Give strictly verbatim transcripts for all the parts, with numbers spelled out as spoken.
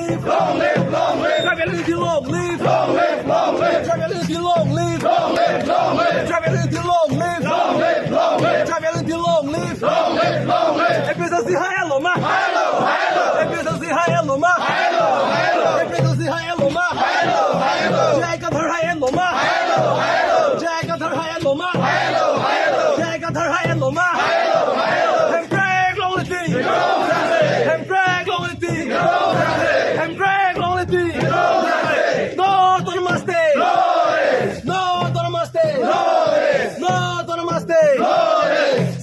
Long live, long live. Tribal unity long live. Long live, long live. Tribal unity long live. Long live, long live. Tribal unity long live. Long live, long live. Tribal unity long live. Long live, long live. APHLC hai-et lo ma? Hai-et lo, hai-et lo. APHLC hai-et lo ma? Hai-et lo, hai-et lo. APHLC hai-et lo ma? Hai-et lo, hai-et lo. J I Kathar hai-et lo ma? Hai-et lo, hai-et lo. J I Kathar hai-et lo ma? Hai-et lo, hai-et lo. J I Kathar hai-et lo ma? Hai-et lo, hai-et lo. Hemprek longle ti. Hemprek longle ti. Hemprek longle ti. No autonomous state. No autonomous state. No autonomous state.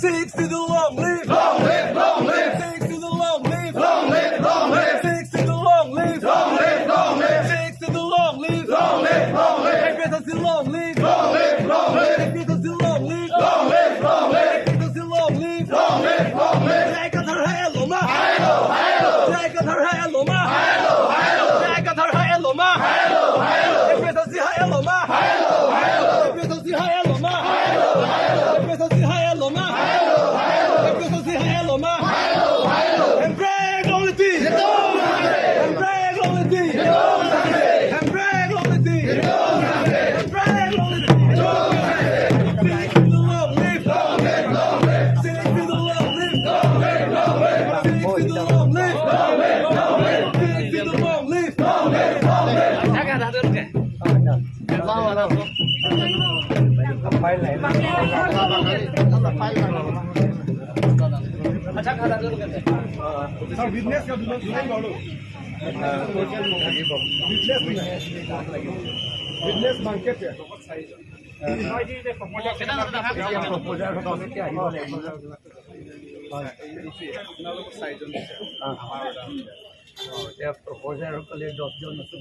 Sixth Schedule long live. Long live, long live. Sixth Schedule long live. Long live, long live. Sixth Schedule long live. Long live, long live. Sixth Schedule long live. Long live, long live. APHLC long live. Long live, long live. APHLC long live. Long live, long live. APHLC long live. Long live, long live. J I Kathar hai-et lo ma? Hai-et lo, hai-et lo. J I Kathar hai-et lo ma? Hai-et lo, hai-et lo. J I Kathar hai-et lo ma? Hai-et lo, hai-et lo. APHLC hai-et lo ma? Hai-et lo, hai-et lo. APHLC hai-et lo ma? Hai-et lo, hai-et lo. APHLC hai-et lo ma? Hai-et lo, hai-et lo. APHLC hai-et lo ma? Hai-et lo, hai-et lo. Hemprek longle ti. Hemprek longle ti. Hemprek longle ti. Hemprek longle ti. Sixth Schedule long live. Long live, long live. Sixth Schedule long live. Long live, long live. Sixth Schedule long live. Long live, long live. Sixth Schedule long live. Long live, long live. Sir, witness ka dulo, dulo bolo. Witness na. Witness bangket ya. Proposal, আপোনালোক চাৰিজন দিছে। আমাৰ অৰ্ডাৰ। অ, এতিয়া প্ৰপ'জাৰ সকলে দহজন আছে।